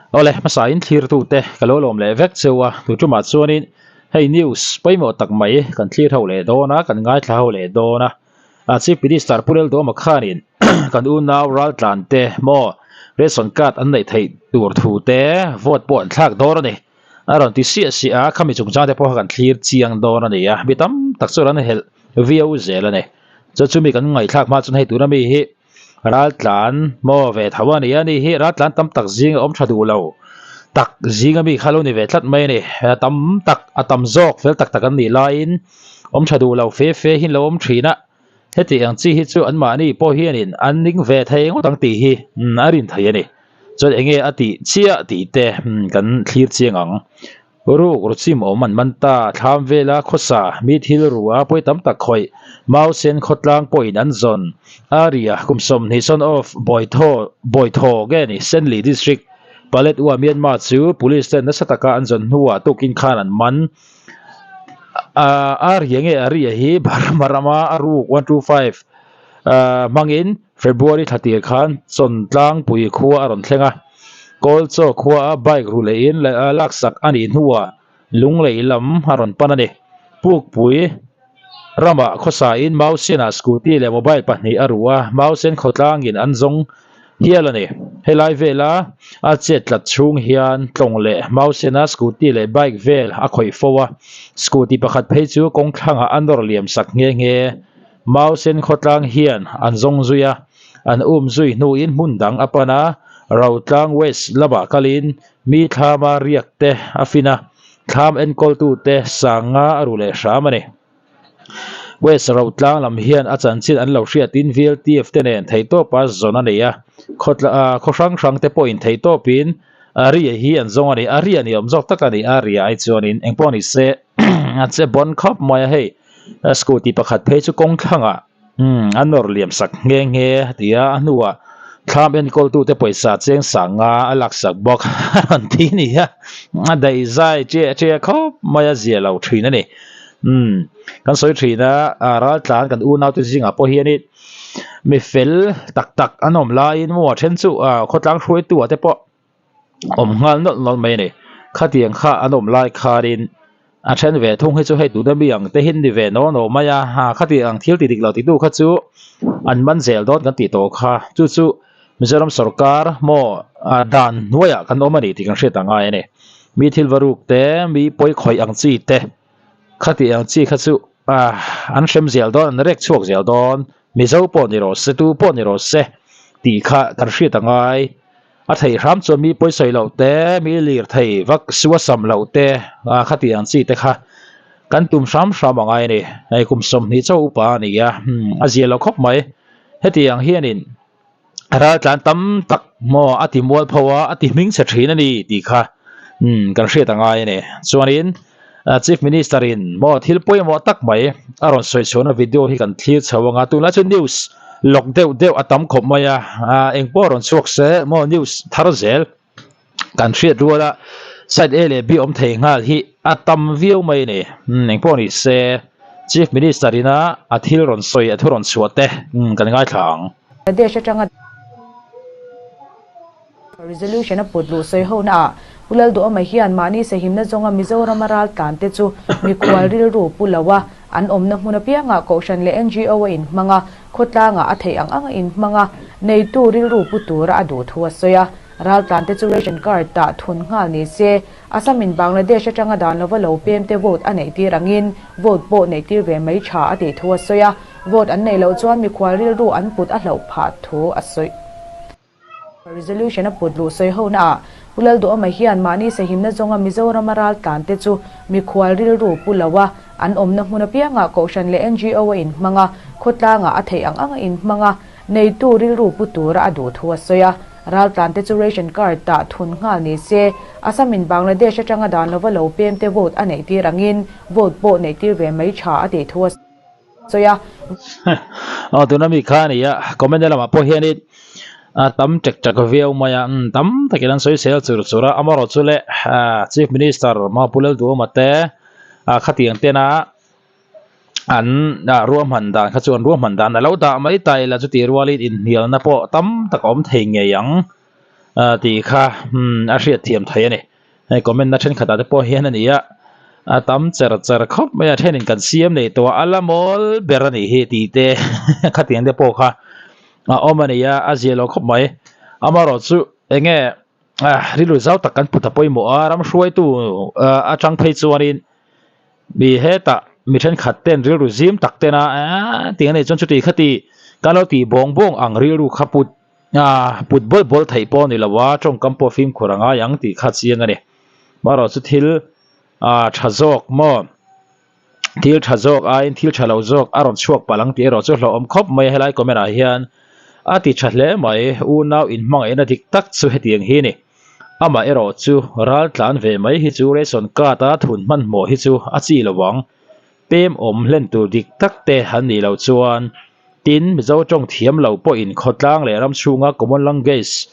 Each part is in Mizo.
Awle, hmasain thlirtute ka lo lawm leh vek cheu a, tu tumah chuanin hei news pawimawh tak mai kan thlir ho leh dawn a, kan ngaithla ho leh dawn a. Chief Minister Pu Laldawma khanin kan unau raltlante maw ration card an neih theih tur thu te vote pawh an thlak dawn a ni. A rawn ti siah siah a, khami chungchangte pawh kha kan thlir chiang dawn a ni a, mi tam tak chuan an helh viau zel a ni. Chu chumi kan ngaihthlak hma chuan hei tuna mi hi Raltlan maw ve tho a ni a ni hi raltlan tam tak zing a awm tha duh lo tak zing ami kha lo ni ve tlat mai a ni tam tak a tam zawk fel tak tak an nih laiin awm tha duh lo fe fe hi an lo awm thin a heti ang chi hi chu anmahni pawh hianin an ning ve thei ngawt ang tih hi a rin thei a ni chuan enge a tih chiah tih te kan thlir chiang ang. Ruk ruchim awm an man ta, thlam vela khawsa, mi thil ru a pawi tam tak khawih, Mausen khawtlang pawhin an zawn. Area kum 20 son of Bawithaw, Bawithaw nge ni, Senli District, Paletwa, Myanmar chu Police ten nasa taka an zawn hnuah tukin khan an man. Area nge Area hi Burma rama a ruk 125 hmangin February thla tir khan Chawntlangpui khua a rawn thleng a. Kawlchaw khua a bike ru leh in laksak a nih hnuah Lunglei lam a rawn pan a ni. Pukpui ramah khawsain Mausianah scooty leh mobile pahnih a ru a, Mausian khawtlangin an zawng hial a ni. Helai vela a chet tlat chhung hian tlawng leh Mausiana scooty leh bike vel a khawih fo a, scooty pakhat phei chu kawngthlangah a nawr liam sak nghe nghe. Mausen khawtlang hian an zawng zui a, an um zui hnuin hmun dang a pan a, Rotlang West lamah kalin mi thlama riak te a fin a, thlam enkawltute sanga a ru leh hram a ni. West Rotlang lam hian a chanchin an lo hriatin VLTF te nen theihtawpa zawn a nei a, khaw hrang hrang te pawhin theihtawpin Aria hi an zawng a ni. Aria ni awm zawk tak a ni, Aria ai chuanin engpawh ni se a che bawn khawp mai a hei. Scooty pakhat phei chu kawng thlangah umm a nawr liam sak nghe nghe a ti a, a hnuah thlam enkawltute pawisa cheng sanga a laksak bawk a rawn ti a ni a, a daih zai chiah chiah khawp mai a zia lo thin a ni. Umm kan sawi thin a, raltlan kan unaute zingah pawh hianin mi fel tak tak an awm laiin maw a then chu khawtlang hruaitu ah te pawh awm nghal nawlh nawlh mai a ni. Khatiang kha an awm lai khanin a then ve thung hi chu hei tuna mi ang te hi an ni ve naw naw mai a, ha khatiang ang thil ti dik lo titu kha chu an man zel dawn kan tih tawh kha. Chu chu Mizoram sorkar maw dan hnuaiah kan awm a ni tih kan hriat ang ngai a ni. Mi thil va ruk te, mi pawi khawih ang chi te khatiang chi kha chu an hrem zel dawn, an rek chhuak zel dawn. Mizo pawh ni rawh se, tu pawh ni rawh se tih kha kan hriat ang ngai. A theih hram chuan mi pawisawi loh te, mi lir thei vak sua sam loh te khati ang chi te kha kan tum hram hram a ngai a ni. Hei kum 20 chauh upa a ni a, a zia lo khawp mai. Heti ang hianin raltlan tam tak maw a ti mual pho a, a ti hming chhe thin a ni tih kha kan hriat a ngai a ni. Chuanin Chief Minister in maw thil pawimawh tak mai a rawn sawi chhuahna video hi kan thlir chho ang a, tunlai chu news lawk deuh deuh a tam khawp mai a, eng pawh rawn chhuak se maw news thar zel kan hriat rual a, side A leh B awm thei nghal hi a tam viau mai a ni, eng pawh ni se Chief Minister ina a thil rawn sawi a thu rawn chhuah te kan ngaithla ang. Pradesh atanga Resolution a put luh sawi ho naah Pu Lalduhawma hian mahni sahimna zawnga Mizorama raltlan te chu mikhual rilru pu lo a, an awmna hmun apiangah Kohhran leh NGO a inhmang a, khawtlangah a theih ang ang a inhmang a, neitu rilru pu tura a duh thu a sawi a. Raltlan te chu ration card tah thun nghal ni se, Assam in Bangladesh atanga dan lova lo pem te vote a neih tir angin vote pawh neih tir ve mai tha a tih thu a sawi a, vote an neih loh chuan mikhual rilru an put a hlauh phah thu a sawi. Resolution a put luh sawi ho naah Pu Lalduhawma hian mahni sahimna zawnga Mizorama raltlan te chu mikhual rilru pu lo a, an awmna hmun apiangah Kohhran leh NGO a inhmang a, khawtlangah a theih ang ang a inhmang a, neitu rilru pu tura a duh thu a sawi a. Raltlan te chu ration card tah thun nghal ni se, Assam in Bangladesh atanga dan lova lo pem te vote a neih tir angin vote pawh neih tir ve mai tha a tih thu a sawi a. Aw tuna mi kha a ni a, comment lamah pawh hianin a tam ṭek ṭek viau mai a, tam takin an sawi sel chur chur a, amaherawhchu le Chief Minister Mapu Lalduhawma te khatiang tena an ruahman dan kha chuan ruahman dan a lo dah mai ta ila chutih rualin inhnialna pawh tam tak a awm thei ngei ang. Tih kha a hriat thiam thei a ni. Hei comment na thenkhatah te pawh hian a ni a, a tam cher cher khawp mai a, thenin kan siam nei tawh a, a la mawl ber a nih hi tih te khatiang te pawh kha a awm a ni a, a zia lo khawp mai. Amaherawh chu eng nge rilru zau tak kan put a pawimawh a, ram hruaitu atang phei chuanin mi hetah mi thenkhat ten rilru zim tak tena tiang a nih chuan chuti khati kan lo tih bawng bawng ang rilru kha put A put bawl bawl theih pawh a ni lo a, tawngkam pawh fimkhur a ngai ang tih kha chiang a ni. Marawh chu thil a tha zawk maw? Thil tha zawk aiin thil tha lo zawk a rawn chhuak palh ang tih erawh chu hlauhawm khawp mai a helai comment ah hian a ti tha hle mai. Unau inhmangaihna dik tak chu hetiang hi a ni. Amah erawh chu ral tlan ve mai hi chu ration card a thun hmanhmawh hi chu a chi lo ang. Pem awm hlen tur dik tak te an nih loh chuan Tin, Mizo tawng thiam lo pawhin khawtlang leh ram chhunga common language,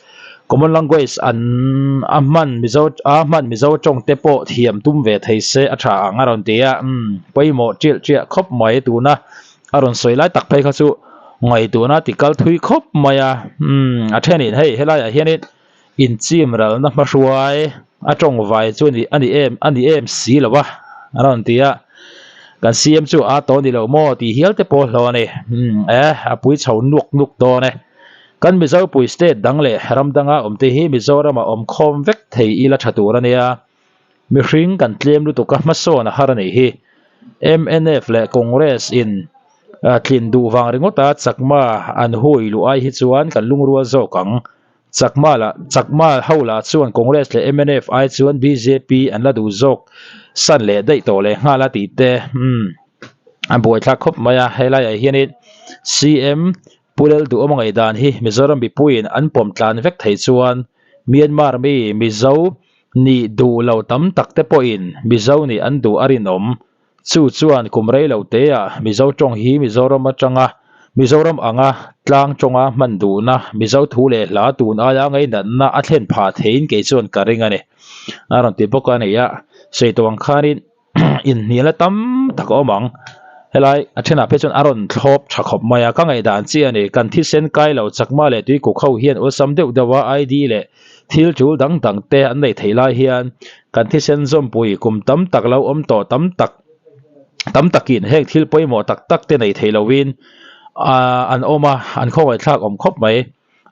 common language, an a hman Mizo a hman Mizo tawng te pawh thiam tum ve thei se a tha ang a rawn ti a, umm pawimawh tialh tiah khawp mai tuna a rawn sawi lai tak phei kha chu ngaihtuahna ti kal thui khawp mai a, umm a thenin hei helaiah hianin inchim ralna hmahruai a tawng vai chu a ni em a ni em si lo a a rawn ti a kan CM chu a tawh ni lo maw tih hial te pawh hlawh a ni umm e a pui chho nuk nuk dawn e kan Mizopui state dang leh ram danga awm te hi Mizoram ah awm khawm vek thei ila tha tur a nia mihring kan tlem lutuk a hmasawn a har a nih hi mnf leh Congress in tlin duh vang ringawt a chakma an hui luh ai hi chuan kan lungrual zawk ang. Chakma lah Chakma ho lah chuan Congress leh mnf ai chuan bjp an la duh zawk san leh daih tawh leh nghal a tih te umm a buaithlak khawp mai a helaiah hianin CM Pu Lalduhawm a ngaihdan hi Mizoram mipuiin an pawm tlan vek thei chuan Myanmar mi Mizo nih duh lo tam tak te pawhin Mizo nih an duh a rinawm. Chu chuan kum rei lo teah Mizo tawng hi Mizoram atanga Mizoram anga tlang tawnga hman duhna Mizo thu leh hla tun aia ngainatna a thlen phah theiin kei chuan ka ring a ni. A rawn ti bawk a ni a, sawi tawh ang khanin inhnialna tam tak a awm ang. Helai a thenah phei chuan a rawn thlawp tha khawp mai a, ka ngaihdan chiah a ni. Kan thisen kai lo Chakma leh Tuikuk ho hian awlsam deuh deuha ID leh Thil tul dang dang te an neih theih lai hian kan thisen zawmpui kum tam tak lo awm tawh tam tak tam takin heng thil pawimawh tak tak te nei thei loin an awm a, an khawngaihthlak awm khawp mai.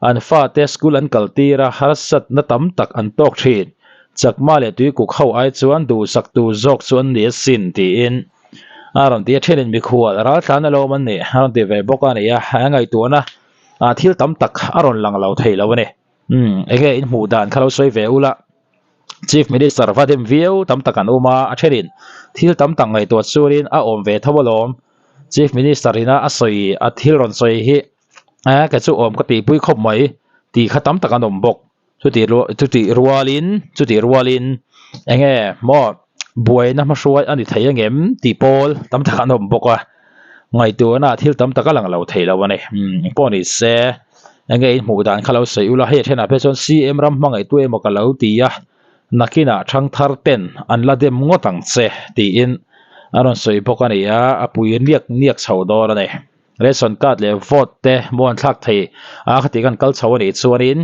An fate school an kal tir a, harsatna tam tak an tawk thin. Chakma leh Tuikuk ho ai chuan duhsak tur zawk chu an ni asin tiin a rawn ti a, thenin mikhual raltlan alawm an nih a rawn ti ve bawk a ni a, a ngaihtuahna thil tam tak a rawn lang lo thei lo a ni. Umm enge in hmuh dan kha lo sawi ve ula Chief Minister va dem viau tam tak an awm a, a thenin thil tam tak ngaihtuah chuanin a awm ve tho alawm Chief Minister ina a sawi a thil rawn sawi hi eh kei chu awm ka tihpui khawp mai tih kha tam tak an awm bawk chuti chuti rualin chuti rualin enge maw buaina hmahruai a ni thei angem tih pawl tam tak an awm bawk a ngaihtuahna thil tam tak a lang lo thei lo a ni umm engpawh ni se. Enge in hmuh dan kha lo sawi ula, hei a thenah phei chuan CM ram hmangaihtu emaw ka lo ti a, nakinah thangthar ten an la dem ngawt ang che tiin a rawn sawi bawk a ni a, a pui niak niak chho dawn a ni. Ration card leh vote te maw an thlak thei a khati khan kal chho a nih chuanin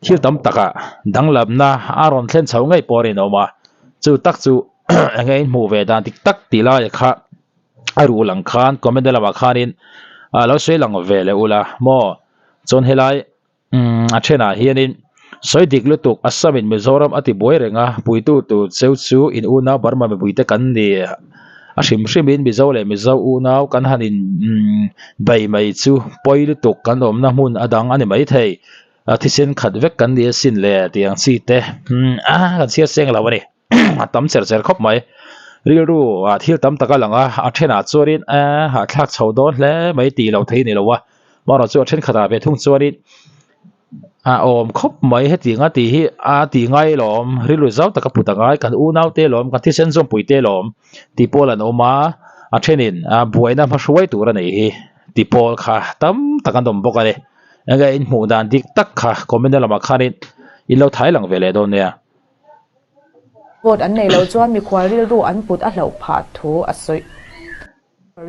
thil tam takah danglamna a rawn thlen chho ngei pawh a rinawm a, chu tak chu enge in hmuh ve dan dik tak tih laia kha a ruh lang khan comment na lamah khanin ah lo sawi lang ve leh ula maw chuan helai umm a thenah hianin sawi dik lutuk Assam in Mizoram a ti buai reng a puitu tur cheu chu in unau Burma mipui te kan ni a hrim hrim in Mizo leh Mizo unau kan han in umm bei mai chu pawi lutuk kan awmna hmun a dang a ni maithei a thisen khat vek kan ni asin le tih ang chi te umm a kan chhiar seng lo a ni. a tam cher cher khawp mai rilru ah thil tam tak a lang a a thenah chuanin eee hahthlak chho dawn hle mai tih loh theih a ni lo a amaherawhchu chu a thenkhatah ve thung chuanin a awm khawp mai hetiang a tih hi a tih ngai lawm rilru zau taka put a ngai kan unau te lawm kan thisen zawmpui te lawm tih pawl an awm a a thenin a buaina hmahruai tur a nei hi tih pawl kha tam tak an awm bawk a ni enge in hmuh dan dik tak kha comment na lamah khanin in lo thai lang ve leh dawn nia. Vote an nei loh chuan mikhual rilru an put a hlauh phah thu a sawi.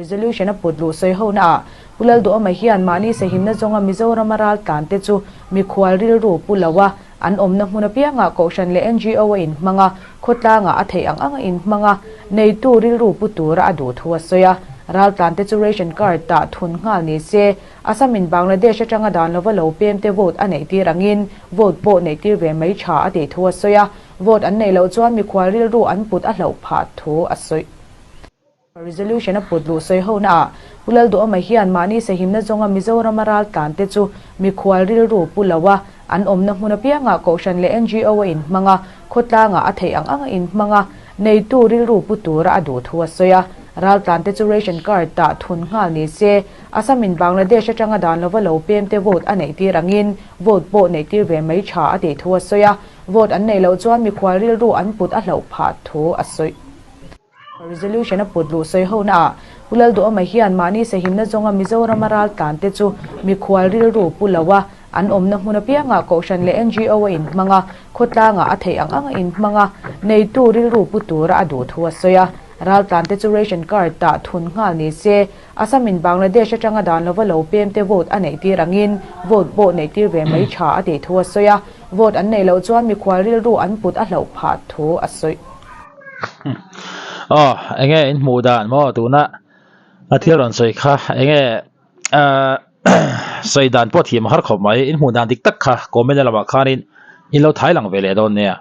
Resolution a put luh sawi ho naah Pu Lalduhawma hian mahni sahimna zawnga Mizorama raltlan te chu mikhual rilru pu lo a, an awmna hmun apiangah Kohhran leh NGO a inhmang a, khawtlangah a theih ang ang a inhmang a, neitu rilru pu tura a duh thu a sawi a. Raltlan te chu ration card tah thun nghal ni se, Assam in Bangladesh atanga dan lova lo pem te vote a neih tir angin vote pawh neih tir ve mai tha a tih thu a sawi a, vote an neih loh chuan mikhual rilru an put a hlauh phah thu a sawi. Resolution a put luh sawi ho naah Pu Lalduhawma hian mahni sahimna zawnga Mizorama raltlan te chu mikhual rilru pu lo a, an awmna hmun apiangah Kohhran leh NGO a inhmang a, khawtlangah a theih ang ang a inhmang a, neitu rilru pu tura a duh thu a sawi a. Raltlan te chu ration card tah thun nghal ni se, Assam in Bangladesh atanga dan lova lo pem te vote a neih tir angin vote pawh neih tir ve mai tha a tih thu a sawi a, vote an neih loh chuan mikhual rilru an put a hlauh phah thu a sawi. Resolution a put luh sawi ho naah Pu Lalduhawma hian mahni sahimna zawnga Mizorama raltlan te chu mikhual rilru pu lo a, an awmna hmun apiangah Kohhran leh NGO a inhmang a, khawtlangah a theih ang ang a inhmang a, neitu rilru pu tura a duh thu a sawi a. Raltlan te chu ration card tah thun nghal ni se, Assam in Bangladesh atanga dan lova lo pem te vote a neih tir angin vote pawh neih tir ve mai tha a tih thu a sawi a, vote an neih loh chuan mikhual rilru an put a hlauh phah thu a sawi. Aw enge in hmuh dan maw tuna a thil rawn sawi kha enge ah sawi dan pawh thiam a har khawp mai in hmuh dan dik tak kha comment lamah khanin in lo thai lang ve leh dawn nia.